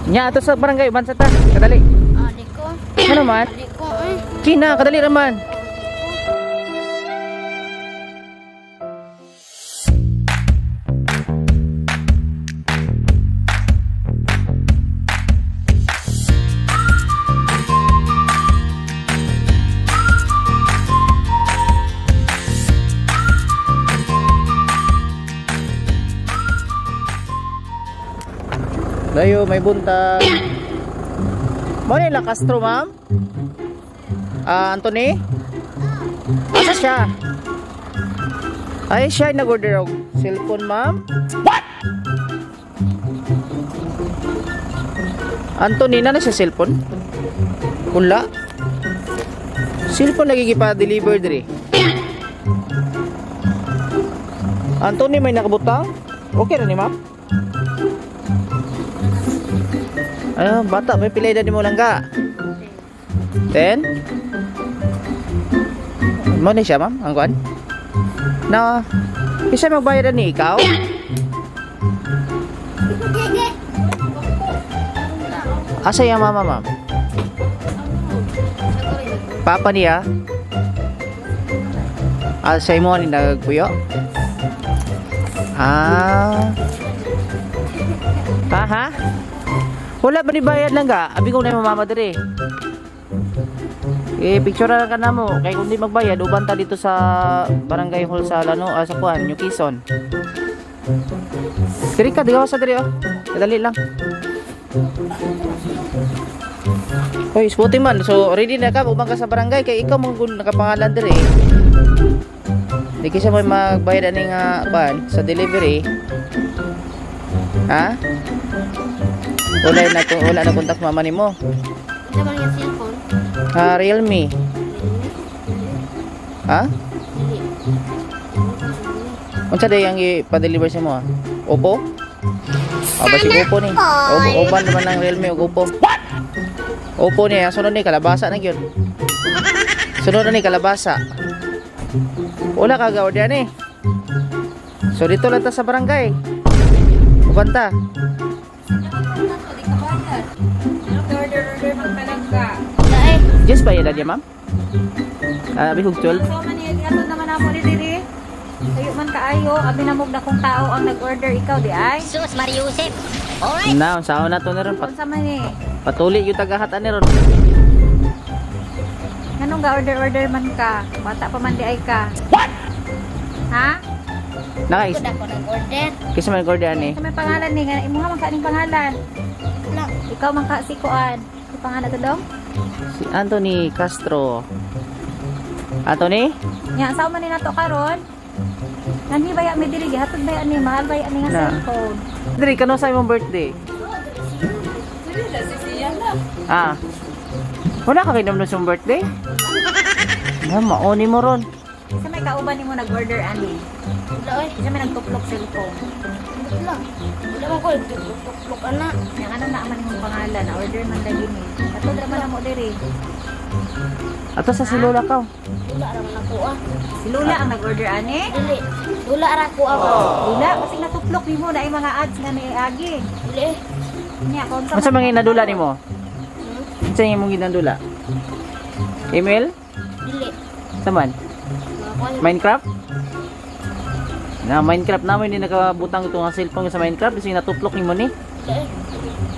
Nya ato sa barangay uban sa ta. Kadali. Ah, di ko. Ano man? Di ko eh. Kina, kadali raman. Dayo, may buntag. Mo ni La Castro, ma'am? Ah, Anthony? Asa siya? Ay, siya nag-order og cellphone, ma'am. What? Anthony, na siya cellphone? Wala. Cellphone lagi gipa-deliver diri. Anthony, may nakabutang? Okay ra ni, ma'am? Ano, bata, may pilay na di mo lang ka. 10? Mo ni siya, ma'am? Ang kuan? Na, isa magbayad ni ikaw? Asa yung mama, ma'am? Papa niya? Ah, sa imo ni nagpuyo? Ah. Ha, ha? Wala ba ni bayad lang ka? Abi ko na yung mama diri. Eh, picture na ka na mo. Kaya kung di magbayad, uban ta dito sa Barangay Hall sa Lano, sa Kuan, New Quezon. Diri ka, digaw sa diri oh. Kadali lang. Hoy, sputi man. So, ready na ka, uban ka sa barangay kay ikaw man gud nakapangalan diri. Di kasi mo magbayad ani nga kuan sa delivery. Ha? Wala na kontak mama nimo. Ano man yung cellphone? Ha, Realme. Ha? Dili. Unsa day ang ipa-deliver sa mo? Oppo? Ah, basi Oppo ni. Oppo, Oppo naman ang Realme ug Oppo. What? Oppo ni, ang sunod ni kalabasa na gyud. Sunod na ni kalabasa. Wala ka ga-order ni. So dito lang ta sa barangay. Uban ta. Order magpalangga. Yes ba yan niya, ma'am? Ah, abi hug 12. So man ato naman amo ni diri. Ayo man kaayo, abi na mo na kung tao ang nag-order ikaw di ay. Sus Mariusep. Alright. Na, unsaon na to na ron? Unsa man ni? Patuli yung tagahatan ni ron. Nganong ga order man ka? Bata pa man di ay ka. What? Ha? Naka Ako nag-order. Kasi man order ani. Sa may pangalan ni nga imuha man ka ning pangalan. Wala. Ikaw man ka si Kuan. Si pangalan to dong? Si Anthony Castro. Anthony? Nya sa man ni nato karon? Nani baya mi diri gihatod baya ni mahal baya ni nga Na. cellphone. Diri kano sa imong birthday? Ah. Wala ka kinamno sa imong birthday? Na maoni mo ron. Sa may kauban nimo nag-order ani. Wala oy. Sa may nagtuplok cellphone. Wala. Wala man ko nagtuklok ana. Nya ano na man imong pangalan, na order man lagi ni. Atod ra man namo diri. Ato sa si Lola ka. Wala ra man ako ah. Si Lula ang nag-order ani. Dili. Wala ra ko ah. Lula kasi natuplok nimo na mga ads nga niagi. Dili. Nya kung Unsa man ginadula nimo? Unsa imong ginadula? Email? Dili. Saman? Mga kuan. Minecraft? Na Minecraft na mo hindi nakabutang ito nga cellphone sa Minecraft kasi natuplok nimo ni. Dili.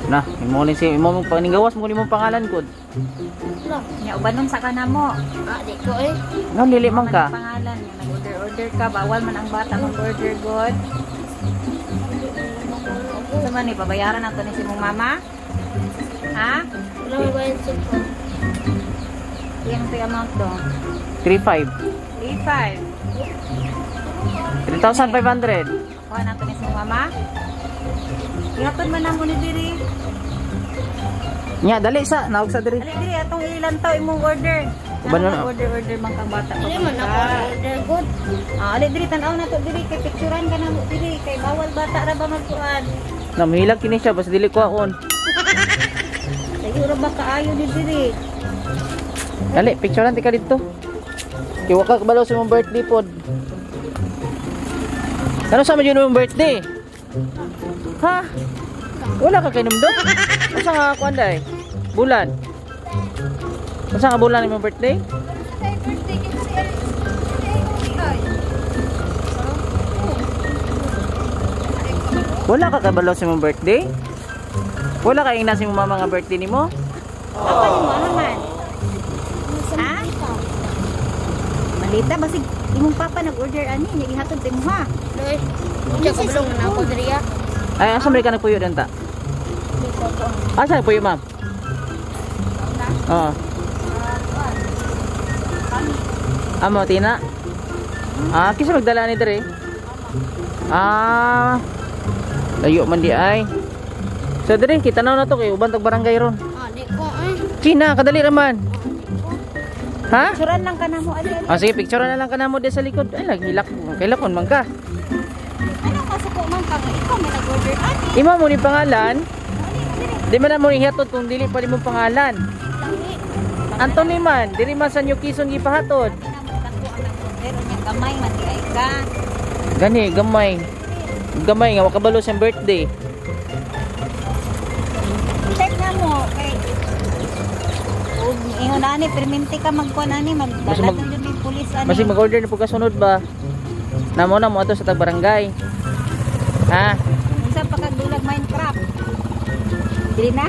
Na, imo ni si imo mong paningawas mo ni mong pangalan kod. Wala. Nya ubanon sa kanamo. Ah, di ko eh. No, dili man ka. Man ang pangalan nya nag-order order ka bawal man ang bata mag-order god. Unsa man ni babayaran nato ni si mong mama? Ha? Wala man bayad cellphone. Iyang pay amount dong. 35. 35. 3,500. Kuha nato ni si mong mama. Ihatod man namo ni diri. Nya, dali sa naog sa diri. Ali diri atong ilantaw imong order. Uban Ano na- order order man kang bata pa. Dili man ako order good. Ah, ali diri tan-aw na to diri kay picturean ka namo diri kay bawal bata ra ba magkuan. Na mahilak kini siya basta dili ko akon. Sayo ra ba kaayo ni diri? Dali, picturean ti ka dito. Kay wa ka kabalo sa imong birthday pod. Ano sa man yun imong birthday? Ha? Wala ka kahinumdom? Unsa nga kuan day? Bulan. Unsa nga bulan imong birthday? Birthday kay si ay. Wala ka kabalo sa imong birthday? Wala ka ingna sa imong mama nga birthday nimo? Apa nimo ano man? Ha? Malita basig imong papa nag-order ani nya gihatod sa imo ha. Doy. Unsa ka balong na ako diri ah. Ay, asa man ka nagpuyo danta? Asa nagpuyo, ma'am? Oo. Amo, Tina? Ah, kinsa magdala ni diri? Ah. Layo man di ay. So diri kita na to kay uban tag barangay ron. Ah, di ko eh. China, kadali raman. Ha? Picturean lang ka namo ali. Ali. Ah, sige, picture na lang ka namo di sa likod. Ay, naghilak. Kailakon man ka. Ano masuko man ka nga ikaw may nag-order ani. Imo mo ni pangalan. Di man na mo ni hihatod kung dili pa nimo pangalan. Anthony man, dili man sa New Quezon gipahatod. Namo dako ang nag-order nya gamay man di ay ka. Gani, gamay. Gamay nga wakabalo siyang birthday. Check na mo kay ug ingon ani perminti ka magkuan ani Mas magdala na jud ni pulis ani. Masig mag-order na po ka sunod ba? Namo na mo ato sa tag barangay. Ha? Unsa pa kag dulag Minecraft? Dili na.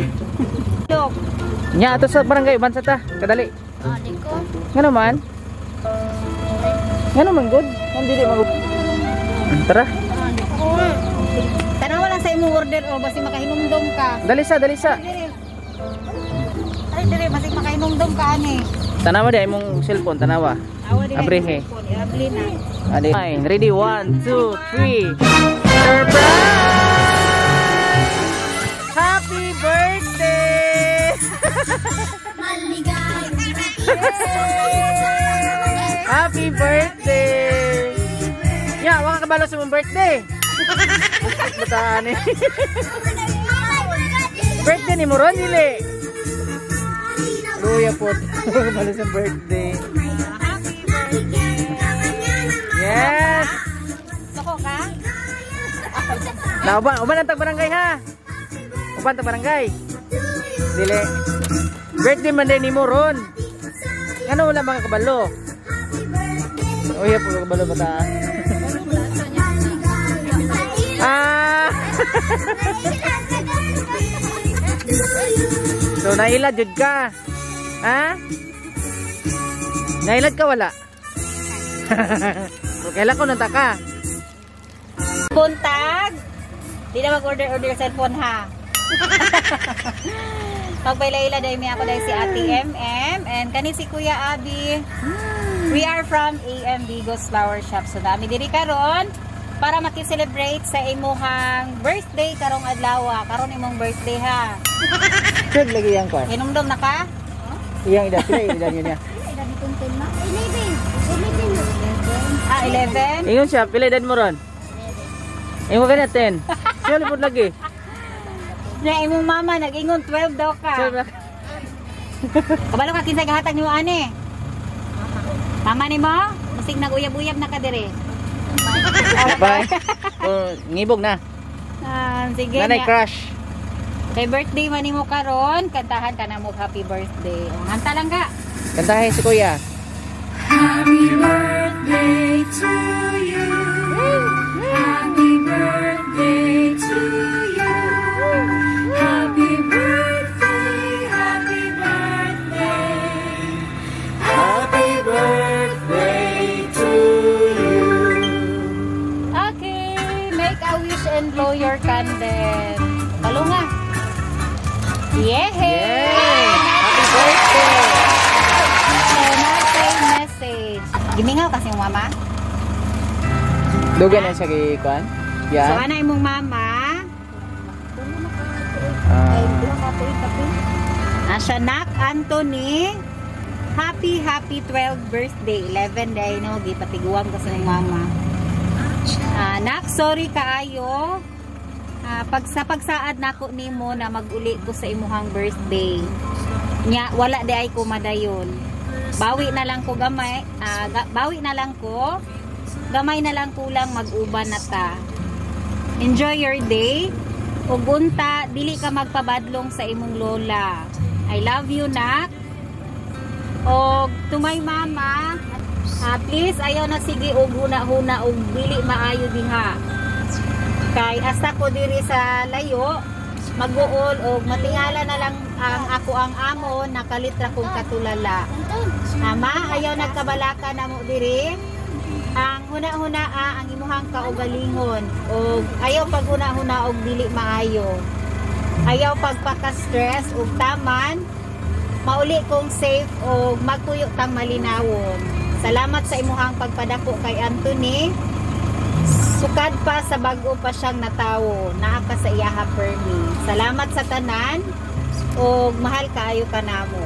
Look, Nya ato sa barangay uban sa ta. Kadali. Ah, di ko. Nga naman? Nga naman good. Ang dili mag. Tara. Ah, di ko. Tanawa lang sa imong order o basi makahinumdom ka. Dali sa, dali sa. Dili. Ay dili basi makahinumdom ka ani. Tanawa di imong cellphone, tanawa. Awa dili. Abrihe. Abli na. Adi. Fine. Ready? 1, 2, 3. Surprise! Happy birthday! Happy birthday! Ya, wala ka kabalo sa imong birthday. Bataan eh. Birthday ni mo ron, dili. Luya po. Wala kabalo sa birthday. Yes! Suko ka? Na uban, uban ang tag barangay ha. Uban tag barangay. Dili. Birthday man din ni mo ron. Ngano wala mga kabalo? Uy, po kabalo bata. Ah. So nailad jud ka. Ha? Nailad ka wala? So kailan ko nunta ka? Buntag. Di na mag-order-order cellphone ha. Pagpailaila dahil may ako dahil si Ate MM and kani si Kuya Abi. We are from AM Bigos Flower Shop. So dami diri karon para maki-celebrate sa imuhang birthday karong adlaw. Karon imong birthday ha. Sure lagi yang ko. Hinumdom na ka? Iyang edad, pila edad niya. Ah, 11. Ingon siya, pila edad mo ron? Ingon ka na 10. Siya lipod lagi. Na imong mama nag-ingon 12 daw ka. Siya lagi. Kabalo ka kinsa gahatag nimo ani? Mama nimo? Masig nag-uyab-uyab na ka dire. Bye. Oh, ngibog na. Ah, sige. Nanay Nya. crush. Kay birthday man nimo karon, kantahan ka na mo happy birthday. Oh, hanta lang ka. Kantahin si Kuya. Happy birthday to you. Happy birthday to you. Happy birthday, happy birthday. Happy birthday to you. Okay, make a wish and blow your candle. Palunga. Yay! Yay! Happy birthday! So, nasa message. Gimingaw kasi yung mama. Dugan na siya kay Kwan. So, Yan. ana imong mama. Ah. Asya nak Anthony. Happy, happy 12th birthday. 11 day no, gipatiguan kasi ng mama. Ah, nak, sorry kaayo. Ah, pag sa pagsaad nako nimo na maguli ko sa imuhang birthday. Nya wala di ay ko madayon. Bawi na lang ko gamay, bawi na lang ko. Gamay na lang kulang mag-uban na ta. Enjoy your day. Ug unta dili ka magpabadlong sa imong lola. I love you, nak. Og to my mama, please ayaw na sige og huna-huna og dili maayo diha. Kay asa ko diri sa layo, mag-uol og matingala na lang ang ako ang amo nakalitra kong katulala. Ama, ayaw nagkabalaka na mo diri. Ang huna-huna ang imuhang kaugalingon og ayaw paghuna-huna og dili maayo. Ayaw pagpaka-stress og taman mauli kong safe og magpuyo tang malinawon. Salamat sa imuhang pagpadako kay Anthony. Sukad pa sa bag-o pa siyang natawo, naa ka sa iyaha permi. Salamat sa tanan og mahal kaayo ka namo.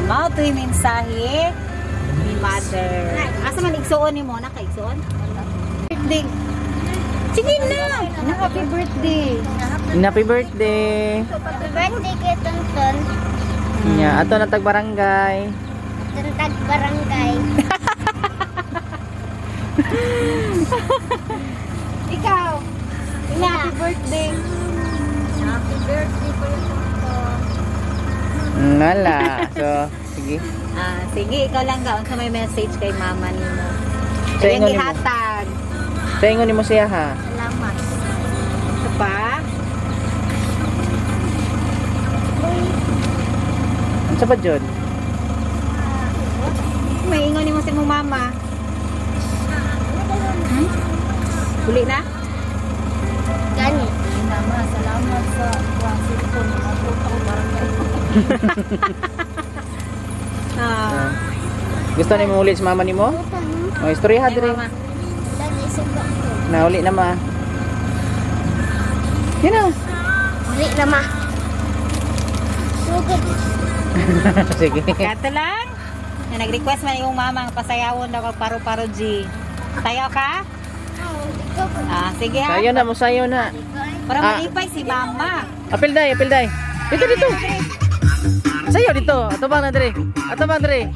Mao to'y mensahe ni Mother. Asa man igsuon nimo na ka igsuon? Birthday. Sige na. Na happy birthday. Happy birthday. Happy birthday kay Tonton. Nya, ato na tag barangay. Tuntag barangay. Ikaw. Ina, happy birthday. Happy birthday ko Tonton. Wala. So, sige. Sige, ikaw lang ga unsa may message kay mama nimo. Sa Sa ingon nimo. gihatag. Sa ingon nimo siya ha. Salamat. Ito pa. Unsa pa jud? May ingon nimo sa imong mama. Uli na? Gani. Mama, salamat sa cellphone na ko barangay. Gusto nimo uli sa mama nimo? O istorya Ay, dire. mama. Lagi suga ko. Na uli na ma. Yan na. Uli na ma. Sugod. Sige. Kato lang. Na nag-request man yung mama ang pasayawon daw kag paro-paro G. Sayaw ka? Sige ha. Sayo na mo, sayo na. Para malipay si mama. Apil day, apil day. Dito dito. Sayo dito. Atubang na dire. Atubang dire.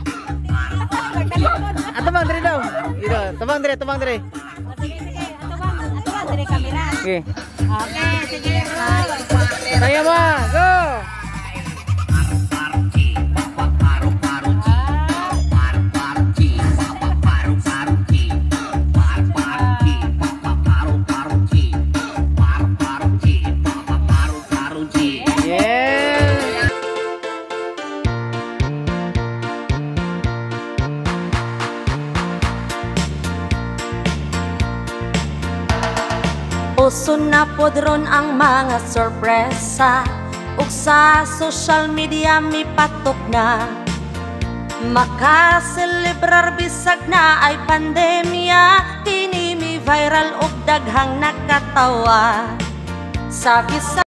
Atubang dire daw. Dito, atubang dire, atubang dire. Sige, sige. Atubang dire kamera. Okay. Okay, sige. Sayo ma, go. Yeah. Uso na pod ron ang mga sorpresa ug sa social media mipatok na. Makaselebrar bisag na ay pandemya, kini mi viral ug daghang nakatawa. Sabi sa